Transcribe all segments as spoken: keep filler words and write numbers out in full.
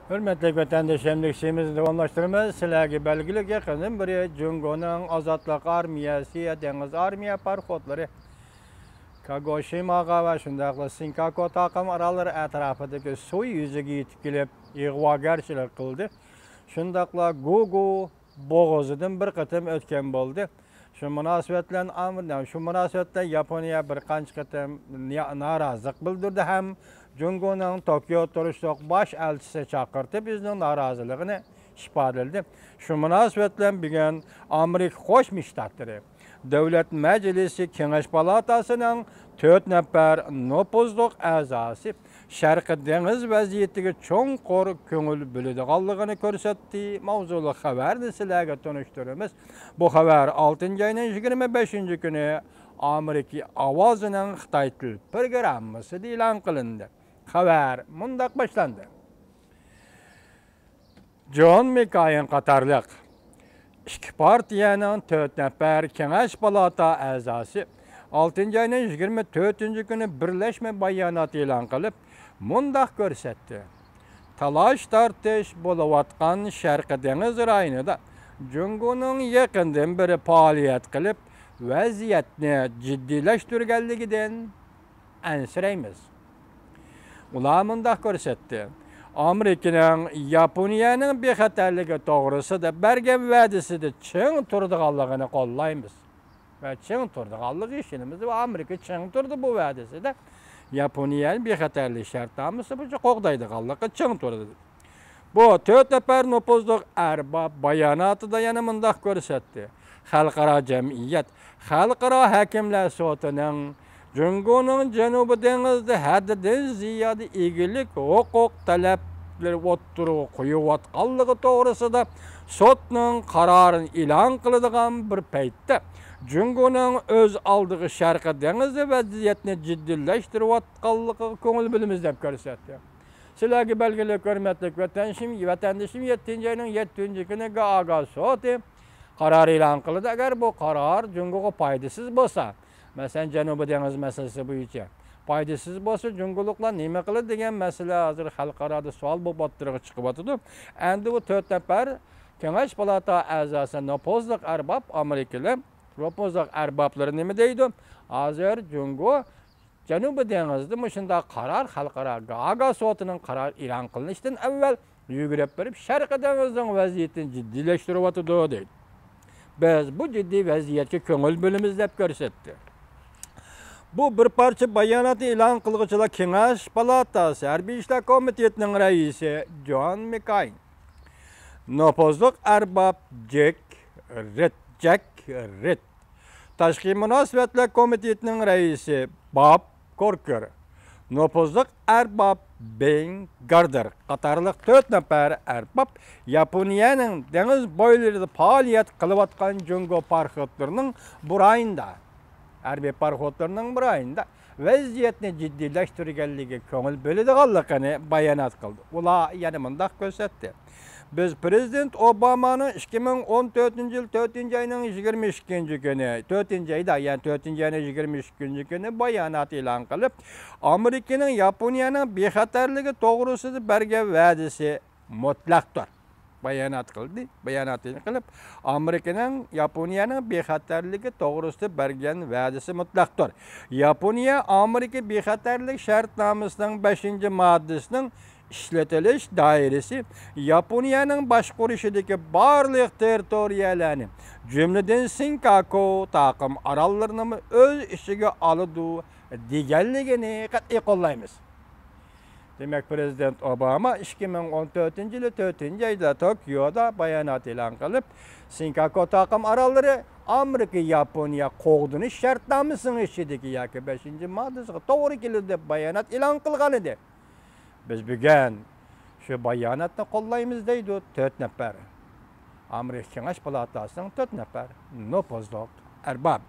ھۆرمەتلىك ۋەتەنداشلىرىم، ئىشىمىزنى داۋاملاشتۇرىمىز. سىلەرگە بەلگىلىك، يېقىندىن بېرى جۇڭگونىڭ ئازادلىق ئارمىيەسى دېڭىز ئارمىيە پاروخودلىرى كاگوشىماغا ۋە شۇنداقلا سىنكاكو تاقىم ئاراللىرى ئەتراپىدىكى سۇ يۈزىگە يېتىپ كېلىپ، ئىغۋاگەرچىلىك قىلدى. شۇنداقلا گۇگۇ بوغۇزىدىن بىر قېتىم ئۆتكەن بولدى. شۇ مۇناسىۋەت بىلەن ئام-، شۇ مۇناسىۋەت بىلەن ياپونىيە بىر قانچە قېتىم نارازىلىق بىلدۈردى ھەم جۇڭگونىڭ توكيو تۇرۇشلۇق باش ئەلچىسى چاقىرتىپ، ئۆزىنىڭ نارازىلىقىنى ئىپادىلىدى. شۇ مۇناسىۋەت بىلەن بۈگۈن ئامېرىكا قوشما شتاتلىرى دۆلەت مەجلىسى كېڭەش پالاتاسىنىڭ تۆت نەپەر نوپۇزلۇق ئەزاسى شەرقىي دېڭىز ۋەزىيىتىگە چوڭقۇر كۆڭۈل بۆلىدىغانلىقىنى كۆرسەتتى. ماۋزۇلۇق خەۋەرنى سىلەرگە تونۇشتۇرىمىز. بۇ خەۋەر ئالتىنچى ئاينىڭ يىگىرمە بەشىنچى كۈنى ئامېرىكا ئاۋازىنىڭ خىتاي تىل پروگراممىسىدا ئېلان قىلىندى. خەۋەر مۇنداق باشلاندى. جون مېككېين قاتارلىق ئىككى پارتىيەنىڭ تۆت نەپەر كېڭەش پالاتا ئەزاسى ئالتىنچى ئاينىڭ يىگىرمە تۆتىنچى كۈنى بىرلەشمە بايانات ئېلان قىلىپ، مۇنداق كۆرسەتتى: تالاش-تارتىش بولۇۋاتقان شەرقىي دېڭىز رايونىدا جۇڭگونىڭ يېقىندىن بېرى پائالىيەت قىلىپ، ۋەزىيەتنى جىددىيلەشتۈرگەنلىكىدىن ئەنسىرەيمىز. ئۇلار مۇنداق كۆرسەتتى: ئامېرىكىنىڭ ياپونىيەنىڭ بىخەتەرلىكى توغرىسىدا بەرگەن ۋەدىسىدە چىڭ تۇرىدىغانلىقىنى قوللايمىز ۋە چىڭ تۇرىدىغانلىقىغا ئىشىنىمىز ۋە ئامېرىكا چىڭ تۇردى بۇ ۋەدىسىدە. ياپونىيەنى بىخەتەرلىك شەرتنامىسى بويىچە قوغدايدىغانلىقىغا چىڭ تۇردى. بۇ تۆت نەپەر نوپۇزلۇق ئەرباب باياناتىدا يەنە مۇنداق كۆرسەتتى: خەلقئارا جەمئىيەت، خەلقئارا ھاكىملەر سوتىنىڭ جۇڭگونىڭ جەنۇبىي دېڭىزدا ھەددىدىن زىيادە ئىگىلىك ھوقۇق تەلەپلىرى ئوتتۇرىغا قويۇۋاتقانلىقى توغرىسىدا سوتنىڭ قارارىنى ئېلان قىلىدىغان بىر پەيتتە، جۇڭگونىڭ ئۆز ئالدىغا شەرقىي دېڭىزدا ۋەزىيەتنى جىددىيلەشتۈرۈۋاتقانلىقىغا كۆڭۈل بۆلىمىز، دەپ كۆرسەتتى. سىلەرگە بەلگىلىك، ھۆرمەتلىك ۋەتەندىشىم، ۋەتەندىشىم، يەتتىنچى ئاينىڭ يەتتىنچى كۈنى گائاگا سوتى قارار ئېلان قىلدى. ئەگەر بۇ قارار جۇڭگوغا پايدىسىز بولسا، مەسىلەن، جەنۇبىي دېڭىز مەسىلىسى بويىچە پايدىسىز بولسا، جۇڭگولۇقلار نېمە قىلىدۇ دېگەن مەسىلە ھازىر خەلقئارادا سوئال بولۇپ ئوتتۇرىغا چىقىۋاتىدۇ. ئەمدى بۇ تۆت نەپەر كېڭەش پالاتا ئەزاسى نوپۇزلۇق ئەرباب ئامېرىكىلىق، نوپۇزلۇق ئەربابلىرى نېمە دەيدۇ؟ ھازىر جۇڭگو جەنۇبىي دېڭىزدا مۇشۇنداق قارار، خەلقئارا گاگا سوتىنىڭ قارارى ئېلان قىلىنىشتىن ئەۋۋەل يۈگۈرۈپ بېرىپ، شەرقىي دېڭىزنىڭ ۋەزىيىتىنى جىددىيلەشتۈرۈۋاتىدۇ، دەيدۇ. بىز بۇ جىددىي ۋەزىيەتكە كۆڭۈل بۆلىمىز، دەپ كۆرسەتتى. بۇ بىر پارچە باياناتنى ئېلان قىلغۇچىلار كېڭەش پالاتاسى ھەربىي ئىشلار كومىتېتىنىڭ رەئىسى جون مېككېين، نوپۇزلۇق ئەرباب جېك رىد، جەك رىد، تاشقى مۇناسىۋەتلەر كومىتېتىنىڭ رەئىسى باب كوركېر، نوپۇزلۇق ئەرباب بېن گاردېر قاتارلىق تۆت نەپەر ئەرباب ياپونىيەنىڭ دېڭىز بويلىرىدا پائالىيەت قىلىۋاتقان جۇڭگو پاراخوتلىرىنىڭ بۇ رايوندا، ھەربىي پاراخوتلىرىنىڭ بۇ رايوندا ۋەزىيەتنى جىددىيلەشتۈرگەنلىكىگە كۆڭۈل بۆلىدىغانلىقىنى بايانات قىلدى. ئۇلار يەنە مۇنداق كۆرسەتتى: بىز پىرېزىدېنت ئوبامانىڭ ئىككى مىڭ ئون تۆتىنچى يىل تۆتىنچى ئاينىڭ يىگىرمە ئىككىنچى كۈنى، تۆتىنچى ئايدا، يەنى تۆتىنچى ئاينىڭ يىگىرمە ئىككىنچى كۈنى بايانات ئېلان قىلىپ، ئامېرىكىنىڭ ياپونىيەنىڭ بىخەتەرلىكى توغرىسىدا بەرگەن ۋەدىسى مۇتلەقتۇر. بايانات قىلدى. بايانات قىلىپ، ئامېرىكىنىڭ ياپونىيەنىڭ بىخەتەرلىكى توغرىسىدا بەرگەن ۋەدىسى مۇتلەقتۇر. ياپونىيە ئامېرىكا بىخەتەرلىك شەرتنامىسىنىڭ بەشىنچى ماددىسىنىڭ ئىشلىتىلىش دائىرىسى ياپونىيەنىڭ باشقۇرۇشىدىكى بارلىق تېررىتورىيەلەرنى، جۈملىدىن سىنكاكۇ تاقىم ئاراللىرىنىمۇ ئۆز ئىچىگە ئالىدۇ، دېگەنلىكىنى قەتئىي قوللايمىز. دېمەك، پىرېزىدېنت ئوباما ئىككى مىڭ ئون تۆتىنچى يىلى تۆتىنچى ئايدا توكيودا بايانات ئېلان قىلىپ، سىنكاكۇ تاقىم ئاراللىرى ئامېرىكا ياپونىيە قوغدىنىش شەرتنامىسىنىڭ ئىچىدىكى ياكى بەشىنچى ماددىسىغا توغرا كېلىدۇ، دەپ بايانات ئېلان قىلغان ئىدى. بىز بۈگۈن شۇ باياناتنى قوللايمىز، دەيدۇ تۆت نەپەر ئامېرىكا كېڭەش پالاتاسىنىڭ تۆت نەپەر نوپۇزلۇق ئەربابى.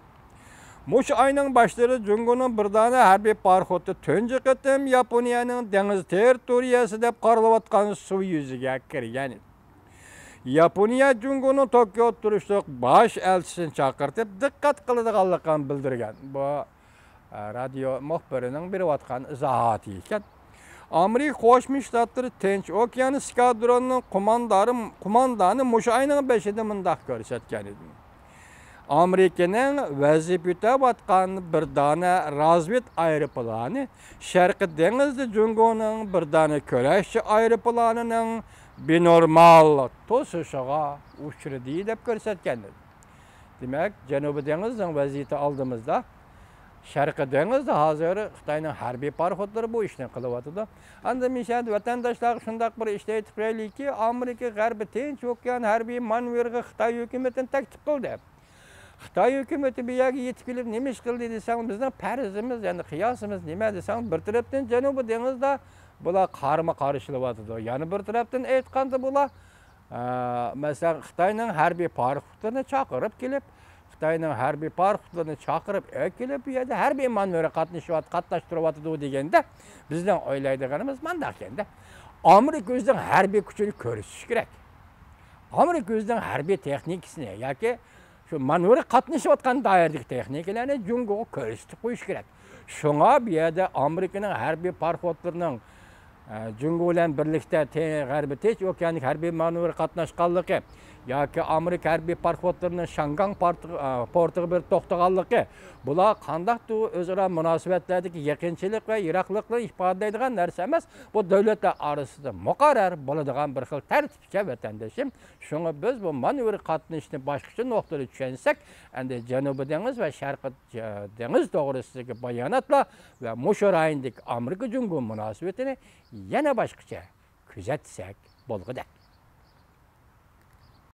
مۇشۇ ئاينىڭ باشلىرىدا جۇڭگونىڭ بىر دانە ھەربىي پاراخوتى تۇنجى قېتىم ياپونىيەنىڭ دېڭىز تېررىتورىيەسى دەپ قارىلىۋاتقان سۇ يۈزىگە كىرگەن ئىدى. ياپونىيە جۇڭگونىڭ توكيو تۇرۇشلۇق باش ئەلچىسىنى چاقىرتىپ، دىققەت قىلىدىغانلىقىنى بىلدۈرگەن. بۇ، ئە، رادىيو مۇخبىرىنىڭ بېرىۋاتقان ئىزاھاتى ئىكەن. ئامېرىكا قوشما شتاتلىرى تىنچ ئوكيان ئىسكادرونىنىڭ قوماندانى، قوماندانى مۇشۇ ئاينىڭ بەشىدە مۇنداق كۆرسەتكەن ئىدى. ئامېرىكىنىڭ ۋەزىپە ئۆتەۋاتقان بىر دانە رازۋېد ئايروپىلانى شەرقىي دېڭىزدا جۇڭگونىڭ بىر دانە كۈرەشچى ئايروپىلانىنىڭ بىنورمال توسۇشىغا ئۇچرىدى دەپ كۆرسەتكەن ئىدى. دېمەك، جەنۇبىي دېڭىزنىڭ ۋەزىيىتى ئالدىمىزدا. شەرقىي دېڭىزدا ھازىر خىتاينىڭ ھەربىي پاراخوتلىرى بۇ ئىشنى قىلىۋاتىدۇ. ئەمدى مەن شۇ ۋەتەنداشلارغا شۇنداق بىر ئىشنى ئېيتىپ قويايلىكى، ئامېرىكا غەربىي تىنچ ئوكيان ھەربىي مانېۋىرىغا خىتاي ھۆكۈمىتىنى تەكلىپ قىلدى. خىتاي ھۆكۈمىتى بۇ يەرگە يېتىپ كېلىپ نېمە ئىش قىلدى دېسەڭ، بىزنىڭ پەرىزىمىز، يەنى قىياسىمىز نېمە دېسەڭ، بىر تەرەپتىن جەنۇبىي دېڭىزدا بۇلار قارىمۇ قارشىلىۋاتىدۇ. يەنە بىر تەرەپتىن ئېيتقاندا بۇلار، ئە، مەسىلەن، خىتاينىڭ ھەربىي پاراخوتلىرىنى چاقىرىپ كېلىپ، خىتاينىڭ ھەربىي پاراخوتلىرىنى چاقىرىپ ئەكېلىپ، بۇ يەردە ھەربىي مانېۋىرغا قاتنىشىۋات-، قاتناشتۇرۇۋاتىدۇ دېگەندە، بىزنىڭ ئويلايدىغىنىمىز مانداق ئىكەندە، ئامېرىكا ئۆزىنىڭ ھەربىي كۈچىنى كۆرسىتىشى كېرەك. ئامېرىكا ئۆزىنىڭ ھەربىي تېخنىكىسىنى ياكى شۇ مانېۋىرغا قاتنىشىۋاتقان دائىرىدىكى تېخنىكىلەرنى جۇڭگوغا كۆرسىتىپ قويۇشى كېرەك. شۇڭا بۇ يەردە ئامېرىكىنىڭ ھەربىي پاراخوتلىرىنىڭ، ئە، جۇڭگو بىلەن بىرلىكتە تې-، غەربىي تىنچ ئوكياندىكى ھەربىي مانېۋىرغا قاتناشقانلىقى ياكى ئامېرىكا ھەربىي پاراخوتلىرىنىڭ شياڭگاڭ پارتىغ-، ئە، پورتىغا بېرىپ توختىغانلىقى، بۇلار قانداقتۇر ئۆزئارا مۇناسىۋەتلەردىكى يېقىنچىلىق ۋە يىراقلىقنى ئىپادىلەيدىغان نەرسە ئەمەس. بۇ دۆلەتلەر ئارىسىدا مۇقەررەر بولىدىغان بىر خىل تەرتىپكەن، ۋەتەندىشىم. شۇڭا بىز بۇ مانېۋىر قاتنىشىشنى باشقىچە نۇقتىدا چۈشەنسەك، ئەمدى جەنۇبىي دېڭىز ۋە شەرقىي دېڭىز توغرىسىدىكى باياناتلار ۋە مۇشۇ رايوندىكى ئامېرىكا جۇڭگو مۇناسىۋىتىنى يەنە باشقىچە كۆزەتسەك بولغۇدەك.